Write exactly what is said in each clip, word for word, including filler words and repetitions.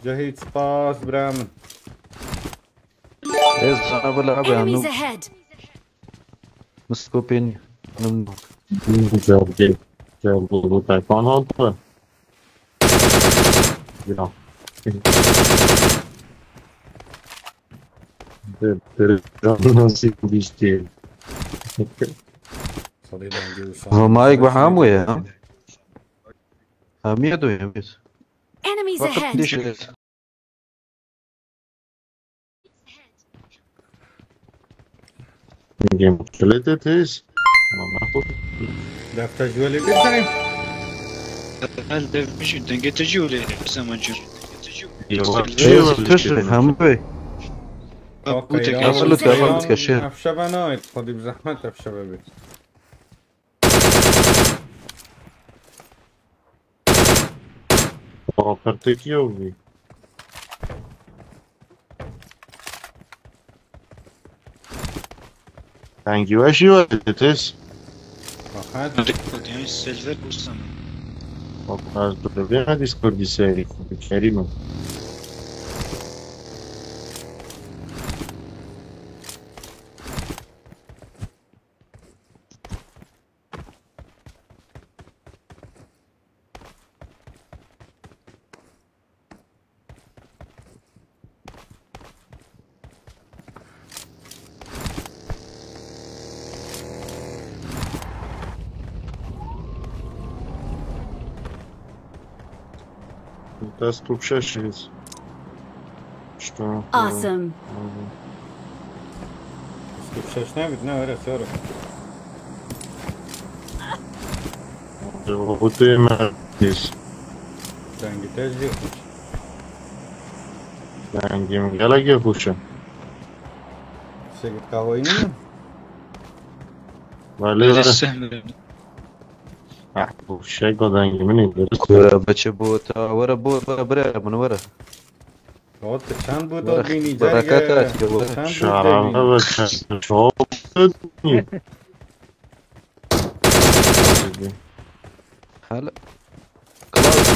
Cahit, spas bira min. Ez sana böyle abi Enemies anım. Ahead! Mıskopin. Anım. Cevabı, cevabı bu tayfan oldu. Ya. Bir, bir nasıl bir şey. Salih, ben görürsem. Ama Mike, bu hem bu ya. Hamiye duyuyor biz. Enemies Bakın ahead! Dişi. Game kilitli tez. Ama bu Defter jüveli bir tane. Hal devmiş denge tecî öyle zaman cür. yavaş Tüsü hem bu. Bak bu tek Nasıl yapalım ki şey? Efşebe ne ait? Hadi bir zahmet efşebe bir. Property yok bir. Thank you, as you are, it is. Fakat Yani silver bu zaman. Bak, ben dur, ben Discord seri, Kerim. Das tu şaşırız. İşte. Awesome! Sıkıp şaşına bit ne öyle soru. Bu tema biz. Sen git ez bir kuş. Ben kim gele gel kuşa. Sen git kahveyi mi? Vale. Sehmi. Ah, bu şey kadar yemin ederim. Were beçe bota, were bot, were bire, min were. Ot çend bu Were da bini berekete derge. atiye, were. Çend bu Şarabı da ve çok. Hala. Klas.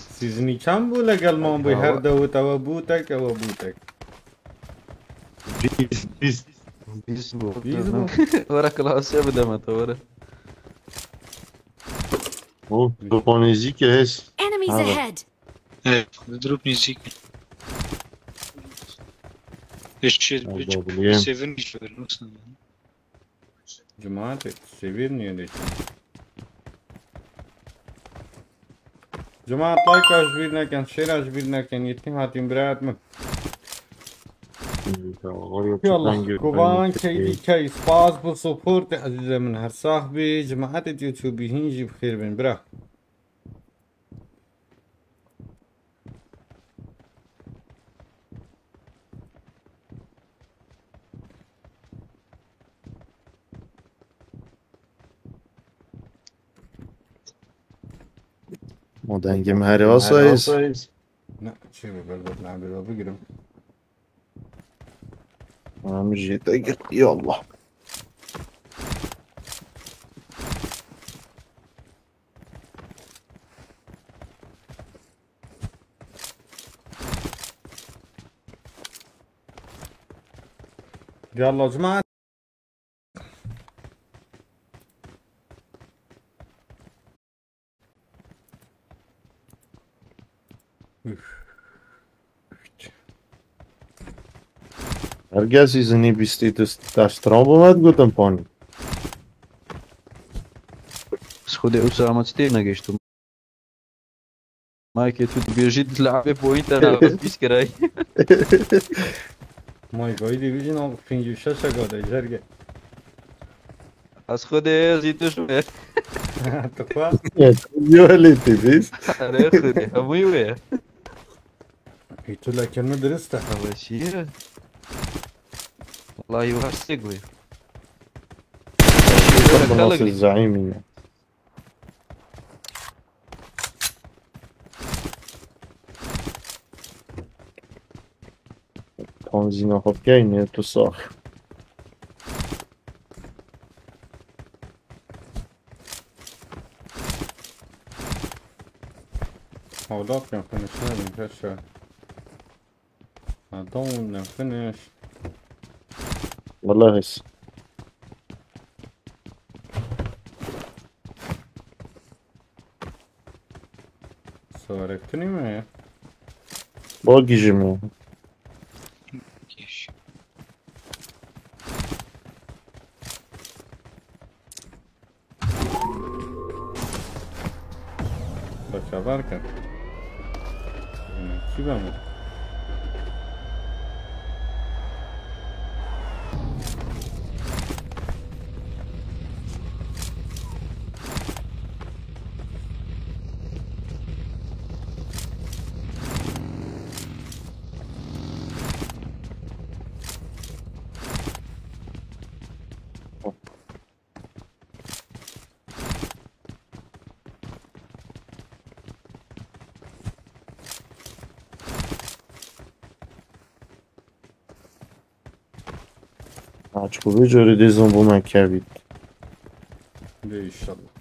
Siz niçan bu legal man bu Ya her wa- dawit ava bu tek ava bu tek. Biz, biz. Biz bu. Biz bu. Were klas ya bir demet were. Bu Japonezi ki hes. Enemies Abi. Ahead! Evet, bir drop müzik. Eşit Abi, bir bileyim. Seven iş verir nasıl? Cemaat et. Seviye niye de? Cemaat like aç bir neken, share aç bir neken, yetim hatim bira etme. Yallah, Kuban K D K, spas bu support, azize min her sahbi, cemaat et YouTube, hinci bixêr bin, bira. O dengim her yasayız. Ne, şey bu, ben, ben, ben, ben, girim. Tamam, jete gir. Ya Allah. Yallah, cemaat. Herkes izini bisti taştıran bu med gotin pani. Xwedê Usama çi tê negeştim. Mike, tu dibêjî dilabê point te nabes bîst kiray. May gayî dibêjin al pêncî û şeş gade jerge. Ez Xwedê zî tu şû ye. Tıkla. Yo, öyle dediniz. Are Xwedê, hemûyî wê ye. Hiç lekenini dürüst de. Xeweşî ye. Wallahî westê guê. Bu nasıl zaim ya? Panzîna xwe bikeyne tu sax. Hol Stop, can finish, ne bileyim, kaç ya. Ha, don't finish. Vallahi his. Sorektinî mi ya? Bol gijimi. Bak, haber kin. Yine kim ama? Aç ku vê corê dêzon bo me kevît. Lê inşallah.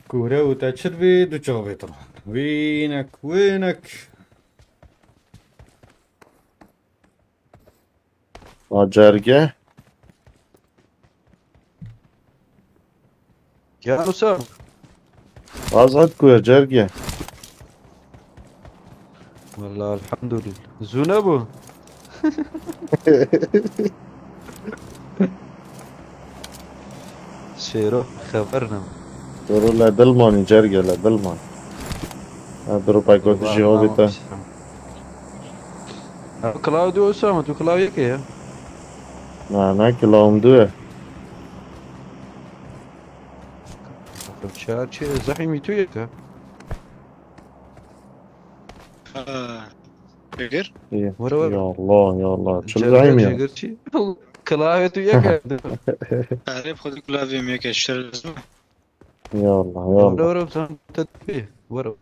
Kure û te çir bê, du çavê tu. Wînek, wînek. A cerge. Ya Musa. Azad ku ya cerge. Vallahi elhamdülillah. Zû nebû. Şêro xeber ne. Doro le dilmanî cerge le dilman. Ha doro pay gotî jî hobî te. Ev Claudio Osama, tu Claudio yekê ya. Na na kilawim du ye. Çar çi zehîmî tu yek e. Ha. Çigir? İyi. Vur, vur. Ya Allah ya Allah. Çıl Cevher zehîm ya. Cigir çi? Klavye tu yek e. Tarif xwe di klavye mi yek eşter lazim. Ya Allah ya Vur Allah. vur sen tedbî. Vur vur.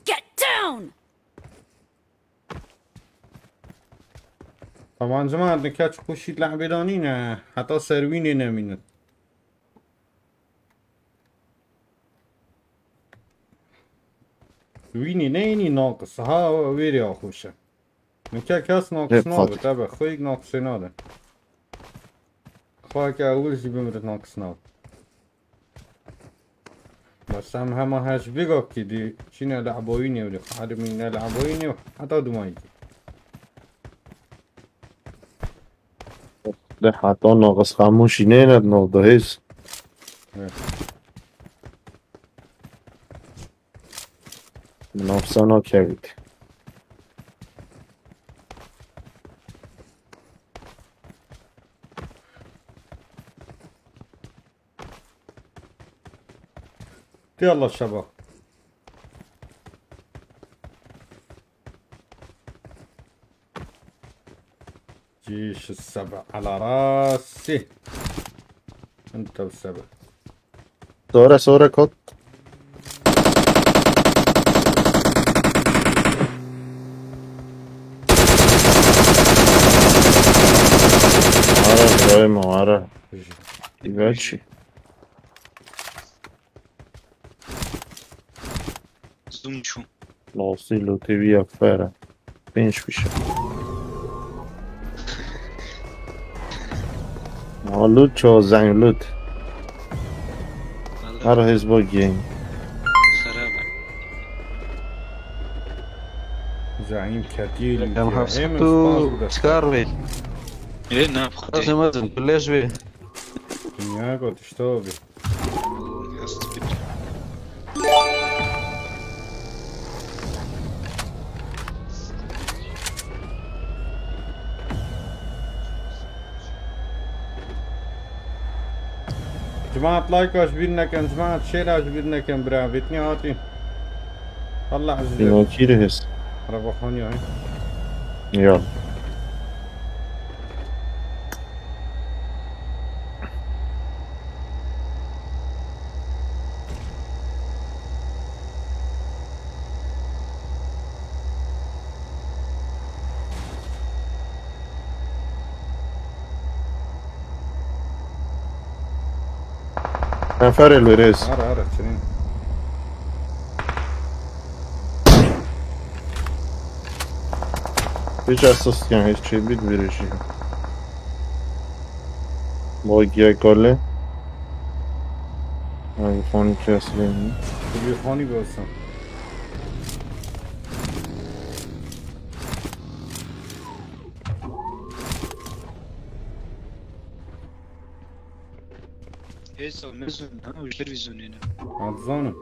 Get down! Tamam, cemaat, nika çi xweşî lehbê danîne, heta ser wînê nemînin. Wînê neyînî naqis. Ha, wêrê a xweş e. Nika kes naqis Hep nabe, Fatih. Tebe, xweyek naqisê nade. Xweke ewil jî bimirit naqis nabe. Bes em hema heş bigakî dî çîne lehboyînê û dî xarimî ne lehboyînê û heta dumayî. De heta naqis xamûşî nêne di nav de hêz. Evet. Nafsa nakevît. Yalla şaba. جيش السبع على راسي. انت والسبع. Sore sore kot. Ara buraya mı ara? Gerçi. Zoom çû. Nasıl lotevi ya fera. Pênc fişe. Ma lut ço zeng lut. Her hizbo gang. Xerab e. زعيم كتيل. Em hafsa tu çıkar ve. Ê, ne bi Xwedê. Lazım lazım. Birleş ve. Dünya got işte abi. Hest bir. Cemaat, like ji bîr nekin, cemaat, share ji bîr nekin, bira. Vêtnî hatî. Allah aziz. Dînakî re hêz. Araba xaniya he. Ya. Neferê li rêz. Here, here, çinîn. Hiç esas yani, hiç şey bilmeyeceğim. Bogiye kole. Ay, fon kes benim. Bir foni görsün. Hêsa me zûn, ha, û ji dervî zûnê ne. Ha, dizanim.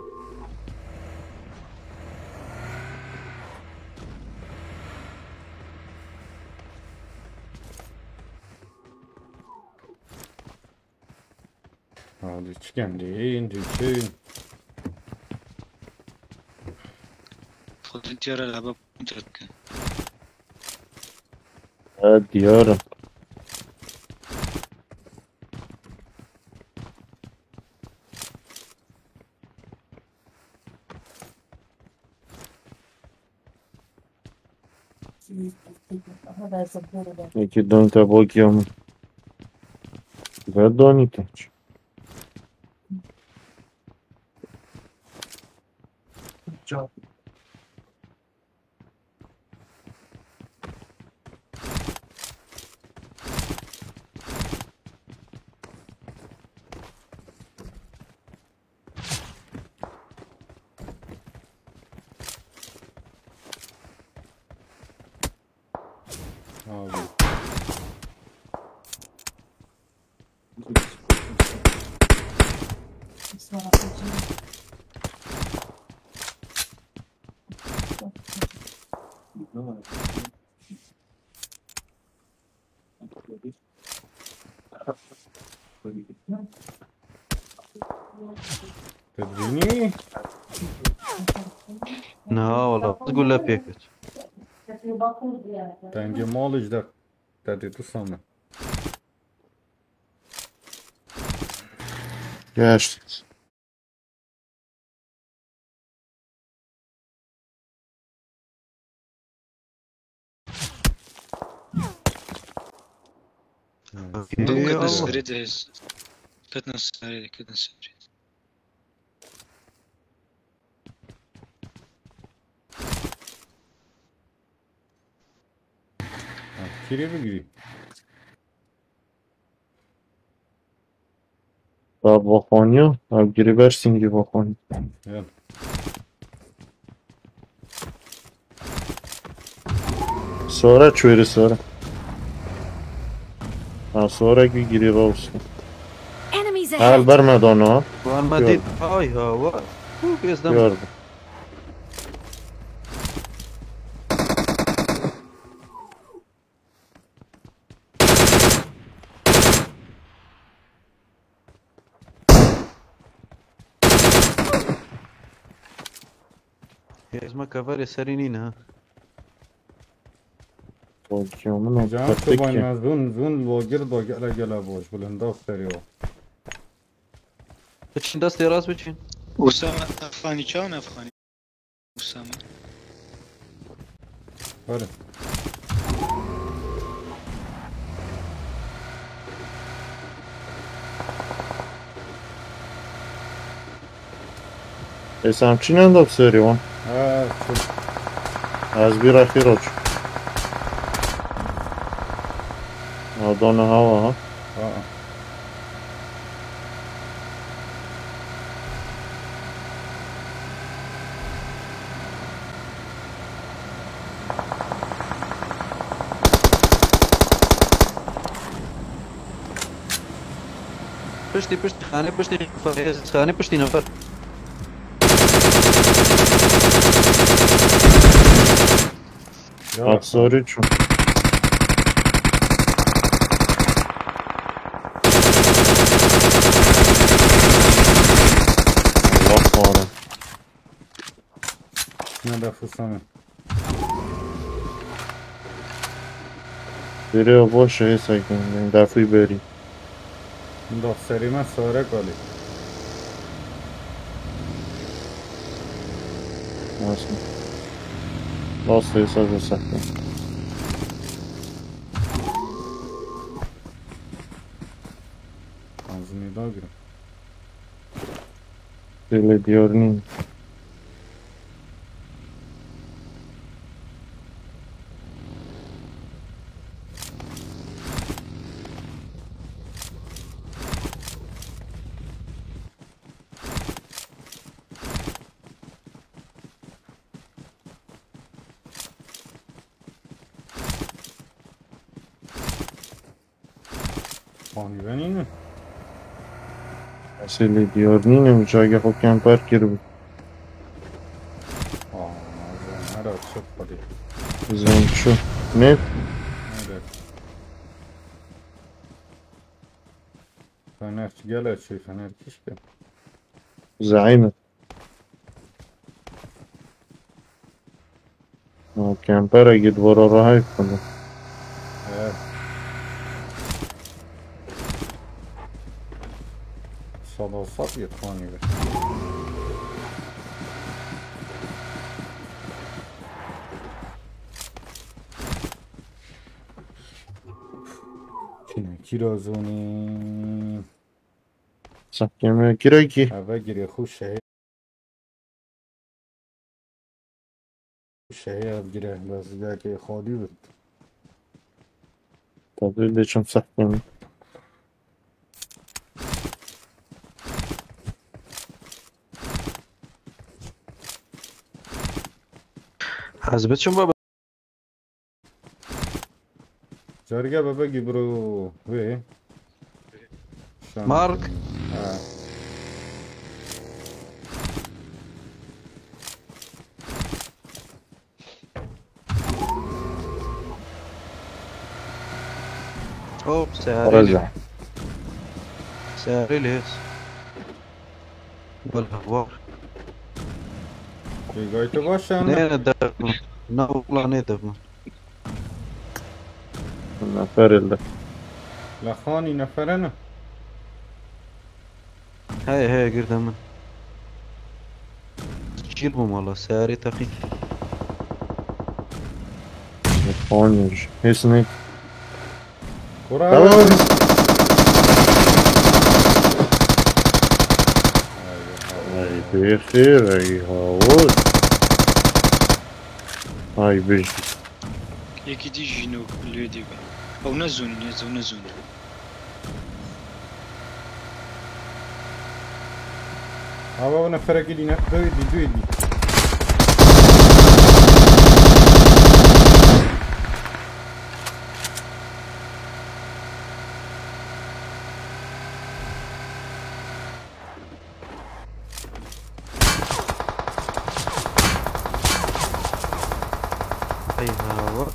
Ha, dû çi ken dê, dû çi? Xwedin tiyara laba dikin. Ha, diyar im. Yekî donîta bogiya min. Ver donîta. Abi. Te dibînî? Na, wala, gule pê ket. Dengê malê ji der te dê tu same. Geç. Dû ketine serê de hêz. Ketine serê de, ketine serê. Ha, kîrê bigirî. Ba, vaxwaniya, ev girêber singî vaxwaniya. Ya. Sore çûyê sore. Ha, sore gî girêba wisa. Enemies ahead! Hel ber me dana. Wan me dît. Ay ha, wa. Hû, bezdem. Gördüm. Hêzma keverê serî nîne ha. Can, taktik çoban ya. Zûn, zûn logir do gele gele boş, bilind o serî o. Biçin destê rast biçin. Usame Efxanî çaw ne Efxanî? Usame. Hadi. Êsam çînen de bi serî wan. Ha, çi? Ez bîra xîr o çû. Ha, dona hawa ha. Ha. Piştî, piştî, xanê piştî, xanê piştî nefer. Ya. Bak, sorry çû. Allah kahretsin. Ne de fırsana. Biri boş şey sakin. Defî berî. Doh serî me sarek alî. Nasıl? Nasıl hesabı sakın? Ağzını da girin. Têlê diyar nîn. Fanî venîne. Esê lê diyar nîne, cagê xwe kemper kiribû. Aa, zehra çi xwedî. Zehra çi? Ne? Nere? Fener gele çi, fener kişke. Zeîne. Ha, kemperek ji dibara re heyf xwedî. He. Sada sed yê tanî be. Çine kîra zonî. Sehkeme kîra kî? Eve girê xwe şehê. Şehê ev girê, dezgehekê xalî bit. Tabii de çim sehkeme. Ez biçim baba. Carge bebegî biro wê. Şan. Mark. Ha. Hop, seherê lê. Seherê lê. Wala var. Pêgayî tu baş e, ne? Ne, ne, dev min. Na, wala ne dev min. Nefer elde. La xanî nefere ne? Heye, heye, girde min. Şîr bûm wala, seherê teqî. Xanî, hês ne. Kura. Tamam. Ay, bêxêr, ay, hawir. Ay, bijî. Yekî dî jî no lê dî be. Ew ne zûn, ne zûn, ne zûn. Ava, neferekî dî ne. Duyê dî, duyê dî. Ey hava.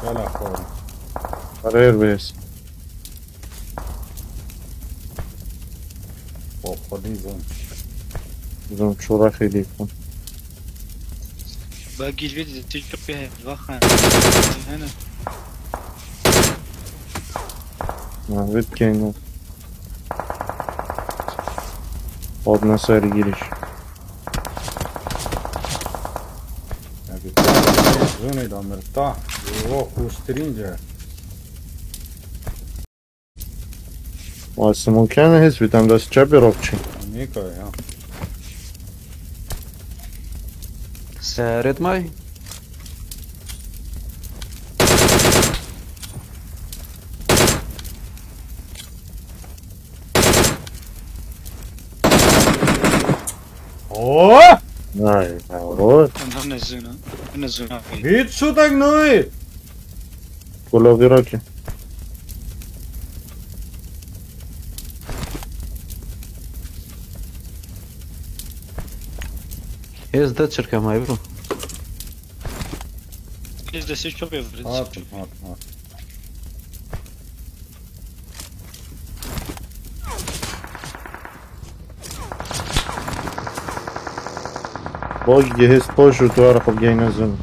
Gel axorin. Arayır bes. O xwedî zon. Zon çora xêdî xwe. Ba gîr vê dî, tu çok bir heva xan. Hene. Navê dikeyne. Odna ser giriş. Zone da mirta. O xuştirîn ce. Wa smoke ne his bitem dest çepê rok çi. Nêka ya. Seherêt may. Oh! Ay, bravo. Em hene zûna. Hene zûna. Hiç şutek nayê. Kola vira ki. Ez de çirke may bro. Ez de siz çok evre. At, at, at. Boj gehêz xwe ji dwar xwe bigeyne zin.